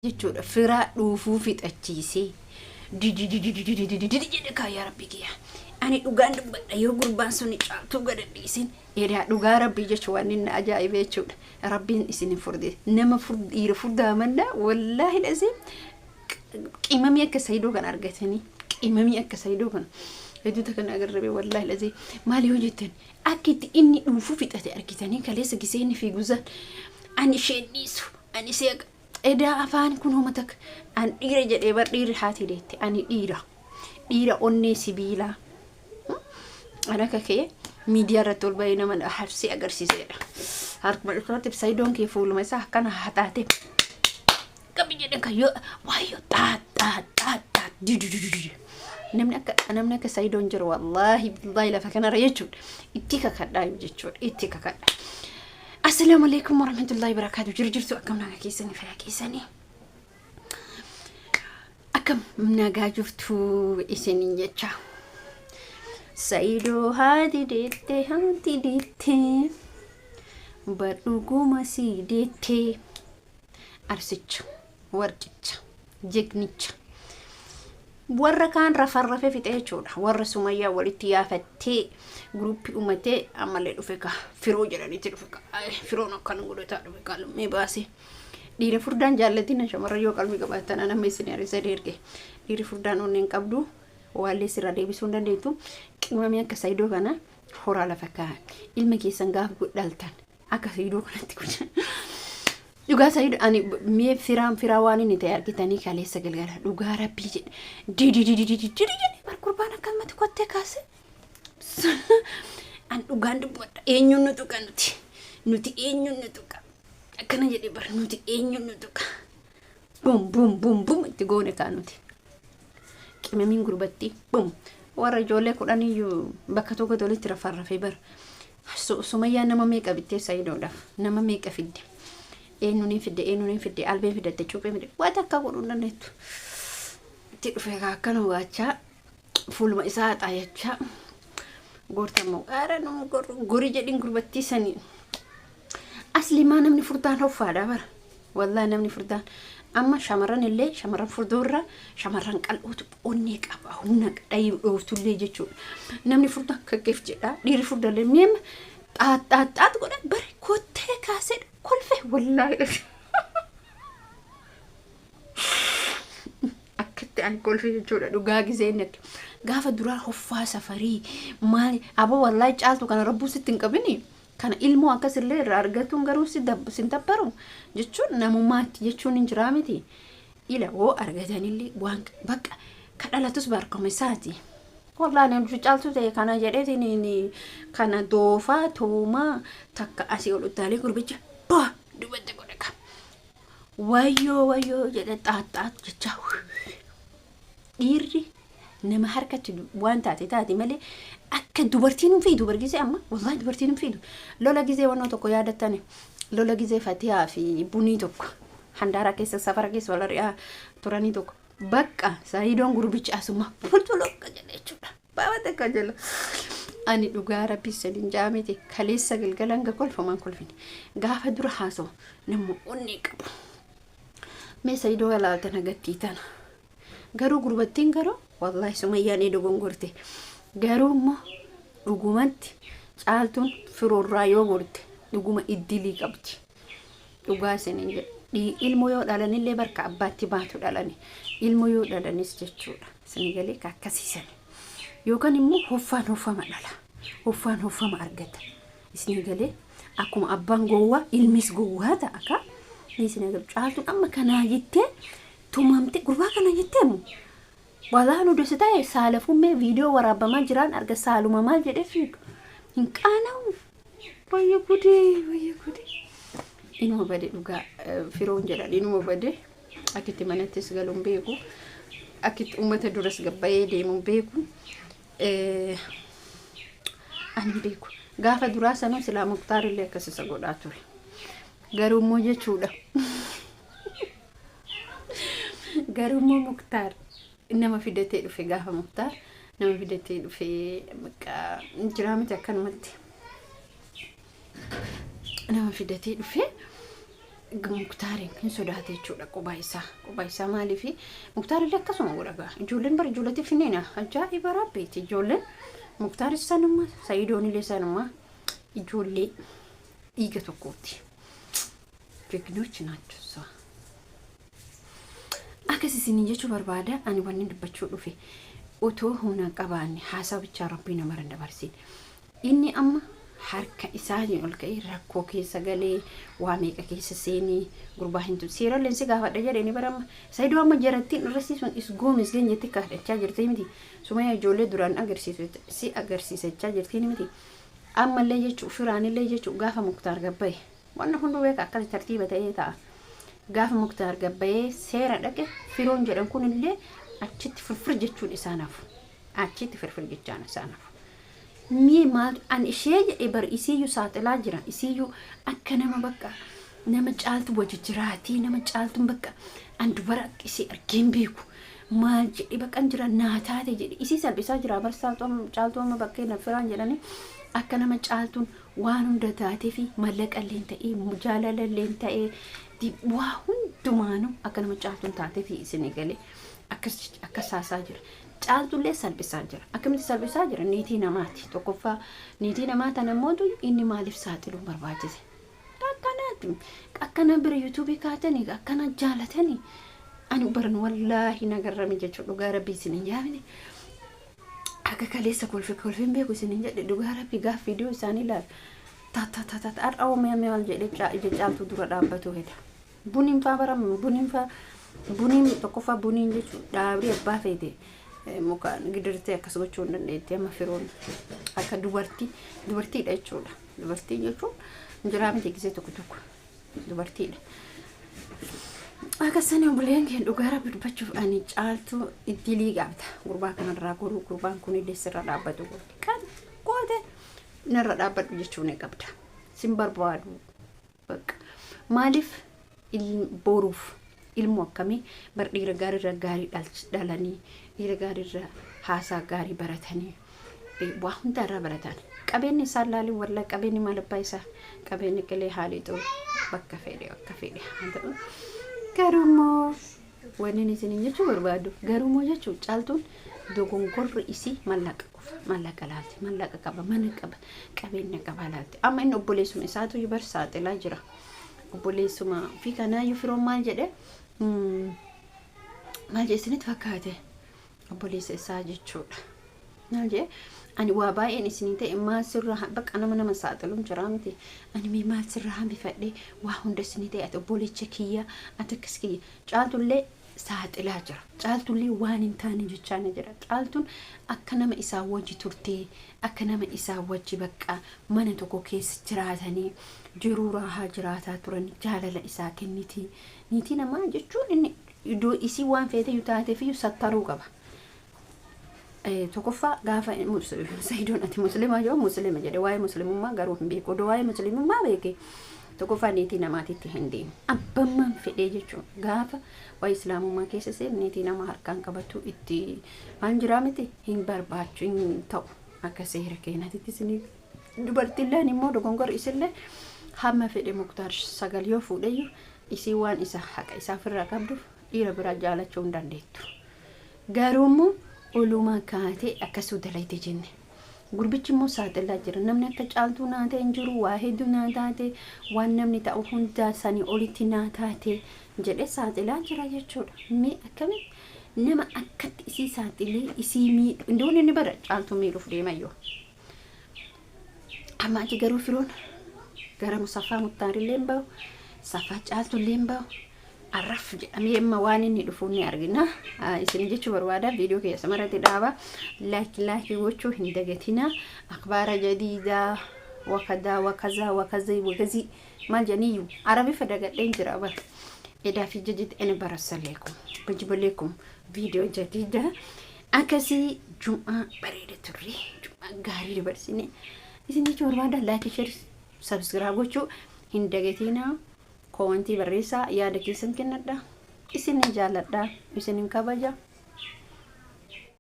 Jechuudha firaa dhuufuu fixachiisee dididididididididi jedhe kaa yaa rabbi kiyya ani dhugaan dubbadha yoo gurbaan suni caaltuu gada dhiisin edaa dhugaa rabbii jechu waan inni ajaa'ibe jechuudha rabbiin isin hin furde nama dhiira furdaa mannaa wallaahi dhasee qimamii akka sayidoo kana argatanii qimamii akka sayidoo kana hedduuta kana agarrabe wallaahi dhasee maal yoo jettan akka itti inni dhuufuu fixate argitanii kaleessa gisee inni fiiguzaan ani isheen dhiisu ani see Edaa afaan kun homa takka an dhiira jedhee bar dhiirri haati deette ani dhiira dhiira onnee sibiilaa an akka kee miidiyaa irratti ol bahee nama harsee agarsiisedha. Harkuma irratti sayidoon kee fuuluma isaa akkana haxaate qabi jedhe kan yoo waayyoo xaa xaa xaa xaa dididididi. Namni akka sayidoon jiru wallaahi billaahi lafa kanarra jechuudha. Itti kakadhaa jechuudha itti kakadha. Assalaamu alaikum warahmatullahi wabarakatuh. Jiru jirtu akkam nagaa keessanii fayyaa keessanii. Akkam nagaa jirtu isiniin jecha. Saidoo haati deette haati deette badhuguma sii deette arsicha warqicha jegnicha Warra kaan rafarrafe fixe jechuudha. Warra Sumayyaa walitti yaafattee guruppii umatee ammallee dhufe kaa firoo jedhanitti dhufe kaa firoon akkana godhataa dhufe kaa lummee baasee. Dhiira furdaan jaallatina shamarran yoo qalbii qabaattan an amma isin ariisa erge. Dhiirri furdaan onnee hin qabdu waallee sirraa deebisuu hin dandeettu. Qimamii akka Saidoo kana horaa lafa kaa'a. Ilma keessan gaafa dhaltan akka Saidoo kanatti godha. Dhugaa Said ani mee firaan firaa waan inni ta'e argitanii kaleessa galgala dhugaa rabbii jedhe didididididi jedhe bar gurbaan akkanumatti kottee kaase. An dhugaan dubbadha eenyuun nu tuqa nuti nuti eenyuun nu tuqa akkana jedhe bar nuti eenyuun nu tuqa bum bum bum bum itti goone kaa nuti qimamiin gurbattii bum warra ijoollee kudhaniyyuu bakka tokko walitti rafarrafee bar Sumayyaan nama meeqa bittee sayidoodhaaf nama meeqa fidde eenyuun hin fidde eenyuun hin fidde albeen fidatte cuuphee fidde waan takka godhuu hin dandeettu. Itti dhufe kaa akkana waachaa fuuluma isaa haxaayachaa goortammoo aara nu gori jedhin gurbattii sanii. Asli maa namni furdaan hoffaadha bara. Wallahi namni furdaan amma shamarran illee shamarran furdoorra shamarran qal'ootu onnee qaba humna dhayii dhooftullee jechuudha. Namni furdaan kakkeef jedha dhiirri furdallee mi'eema xaat xaat xaat godha bare kottee kaasee kolfe wallaahi. Akkatti ani kolfe jechuudha dhugaa gisee inni akka gaafa duraa hoffaa safarii maali aboo wallaahi caaltu kana rabbuu sitti hin qabini. Kana ilmoo akkas illee irraa argatuun garuu si sin dabbaru jechuun namummaatti jechuun hin jiraa miti. Ila hoo argatanillee waan bakka ka dhalatus barkuma isaati. Wallaan namni caaltu ta'e kana jedheetiin kana doofaa tuumaa takka asii ol utaalee gurbicha baa dubbatti godhe ka. Wayyoo wayyoo jedhe xaaxxaat jechaa. Dhiirri nama harkatti waan taate taate malee akka dubartiin hin fiidu bar gisee amma wallahi dubartiin hin fiidu. Lola gisee wannoo tokko yaadattani lola gisee fatiyaa fi bunii tokko handaaraa keessa safara keessa wal ari'aa turanii tokko bakka saayidoon gurbichi asuma fulfulokka jedhe jechuudha. Baaba takka jala. Ani dhugaa rabbi sadiin jaamete kaleessa galgala hanga kolfamaan kolfine gaafa dura haasawu nama onnee qabu. Mee sayidoo ilaaltan agattii tana. Garuu gurbattiin garuu wallaahi sumayyaan ni dogongorte. Garuu immoo dhugumatti caaltuun firoorraa yoo gorte dhuguma iddilii qabdi. Dhugaa isiniin jedha. Ilmoo yoo dhalanillee barka abbaatti baatu dhalani. Ilmoo yoo dhalanis jechuudha. Isin galee ka akkasiisan. Yookaan immoo hoffaan hoffama dhala. Hoffaan hoffama argata. Isin galee akkuma abbaan gowwaa ilmis gowwaa ta'a ka. Ni isin galu caaltuun amma kanaa jettee tumamte gurbaa kana jettee moo walaa nu dosi ta'e saala fummee viidiyoo waraabamaa jiraan arga saaluma maal jedhee fiigu hin qaana'u wayya gudee wayya gudee inuma bade dhugaa firoon jedhan inuma bade akkitti manattis galuun beeku akkitti uummata duras gabbayee deemuun beeku ani hin beeku gaafa duraa sanuu silaa muktaar illee akkas isa godhaa ture garuu immoo jechuudha Garuu immoo Muktaar nama fidatee dhufe gaafa Muktaar nama fidatee dhufe bakka jiraa miti akkanumatti nama fidatee dhufe Muktaariin hin sodaate jechuudha qubaa isaa. Qubaa isaa maaliifi Muktaar illee akkasuma godha gaa. Ijoolleen bara ijoolleetti finneena ajaa'iba rabbiiti ijoolleen. Muktaaris sanuma, Sayidoon illee sanuma, ijoollee dhiiga tokkooti. ጀግኖች ናቸው እሷ። Akkas isinii jechuu barbaada. Ani wanni dubbachuu dhufe, otoo humna qabaanne haasaa bichaa rabbii namarra hin dabarsin. Inni amma harka isaatiin ol ka'ee rakkoo keessa galee waa meeqa keessa seenee gurbaa hin tu seerallee si gaafadha jedhee ni barama. Saayidoo amma jarattiin irratti sun is goomis geen jetti kaadhachaa jirti miti. Sumaya ijoollee duraan agarsiisu si agarsiisachaa jirti miti. Ammallee jechuu firaanillee jechuu gaafa Muktaar gabbaye wanna hunduu beeka akkas tartiiba ta'ee ta'a. Gaafa Muktaar gabbayee seera dhaqe firoon jedhan kunillee achitti firfir jechuun isaanaaf achitti firfir jechaan isaanaaf. Mii maal an ishee jedhe bar isiiyyuu saaxilaa jira, isiiyyuu akka nama bakka nama caaltu wajji jiraatii, nama caaltuun bakka an dubara akka isii argeen beeku maal jedhe bakka an jira naa taate jedhe isii salphisaa jira bar. Caaltuu amma bakkee na firaan jedhanii akka nama caaltuun waan hunda taatee fi mallaqa illee ta'ee jaalala illee ta'ee waa hundumaanuu akka nama caaltuun taatee fi isin galee akkas akkas haasaa jira. Caaltullee salphisaa jira. Akkamitti salphisaa jira? Niitii namaati. Tokkoffaa niitii namaa tana immoo inni maaliif saaxiluun barbaachise? Akkanaati. Akkana bira yuutuubii kaatanii akkana jaalatanii ani baran wallaahi nagarrame jechuudha, dhugaa rabbii isin hin yaamne. Akka kaleessa kolfe kolfeen beeku isin hin jedhe, dhugaa rabbii gaaf viidiyoo isaanii ilaalu. Ta ta ta ta har'a oomee maal jedhee ija caaltuu dura dhaabbatu heda. Buniin faa barame, buniin faa, buniin tokkoffaa, buniin jechuun dhaabrii abbaa feete mukaan gidirtee akkas gochuu hin dandeetti. Amma firoon akka dubartii dubartiidha jechuudha. Dubartii jechuun jiraa miti, gisee tokko tokko dubartiidha. Akkasani obboleen keenya, dhugaa rabbi dubbachuuf ani caaltuu itti qabda. Gurbaa kanarraa goruu, gurbaan kun illee sirra dhaabbatu goote. Kan goote narra dhaabbadhu jechuu ni qabda. Sin barbaadu. Bakka maaliif boruuf ilmoo akkamii bar dhiira gaariirra gaarii dhalanii, dhiira gaariirra haasaa gaarii baratanii, waa hunda irraa baratan. Qabeenyi isaan laalii walla qabeenyi maal abbaa isaa qabeenyi qilee haalii bakka fedhe bakka fedhe haa ta'u. Garuu immoo wanni isin jechuu barbaadu, garuu immoo jechuun caaltuun dogongorri isii mallaqa qofa, mallaqa laalti, mallaqa qaba, mana qaba, qabeenya qaba laalti. Amma inni obboleessuma isaatu bar saaxilaa jira. Obboleessuma fi kanaayyuu firoon maal jedhe, maal jedhe isinitti fakkaate? Obboleessa isaa jechuudha. Maal jedhe? Ani waa baay'een isinii ta'e, maal sirra bakka nama nama saaxiluun jira miti. Ani mee maal sirra hambifadhe, waa hunda isinii ta'e, ati obboleecha kiyya, ati akkas kiyya. Caaltullee saaxilaa jira. Caaltullee waan hin taane jechaa ni jira. Caaltuun akka nama isaa wajji turtee, akka nama isaa wajji bakka mana tokko keessa jiraatanii jiruu raahaa jiraataa turan jaalala isaa kenniti. Niitii namaa jechuun inni iddoo isii waan feete iyyuu taateef iyyuu sattaruu qaba. Tokkoffaa gaafa Sayidoon ati musliimaa yoo musliima jedhe, waa'ee musliimummaa garuu hin beeku. Odoo waa'ee musliimummaa beeke tokkoffaa niitii namaatitti hin deemu. Abbammaan fedhee jechuun gaafa waa'ee islaamummaa keessa seenu niitii nama harkaan qabatu itti waan jiraa miti, hin barbaachu, hin ta'u akka seera keenyaatti isinii. Dubartiilleen immoo dogongorri isillee hamma fedhe Muktaar sagal yoo fuudheyyuu isii waan isa haqa isaa ofirraa qabduuf dhiira biraa jaalachuu hin dandeettu. Garuu immoo olumaa kaatee akkasuu dalayte jenne. Gurbichi immoo saaxilaa jira. Namni akka caaltuu naa ta'e hin jiru, waa hedduu naa taate, waan namni ta'u hundaa sanii olitti naa taate jedhee saaxilaa jira jechuudha. Mee akkamitti nama akkatti isii saaxilee isii miidhu indoon inni bara caaltuu miidhuuf deemayyoo. Amma achi garuu firoon gara musaffaa Muktaarillee hin bahu, saffaa caaltullee hin bahu. Arraf jedhamee amma waan inni dhufu ni argina. Isin jechuu barbaada, viidiyoo keessa maratti dhaaba. Like like gochuu hin dagatina. أخبار جديدة وكذا وكذا وكذا وكذي maal jedhaniyyuu arabifa dagadheen jira bar. إذا في جديد أنا برسل لكم، بجيب لكم فيديو جديدة. Akkasii jum'aa bareeda turre, jum'aa gaarii dabarsine isin jechuu barbaada. Like, share, subscribe gochuu hin dagatinaa. Koomantii barreessaa, yaada keessan kennadha. Isin jaalladha, isin kabaja.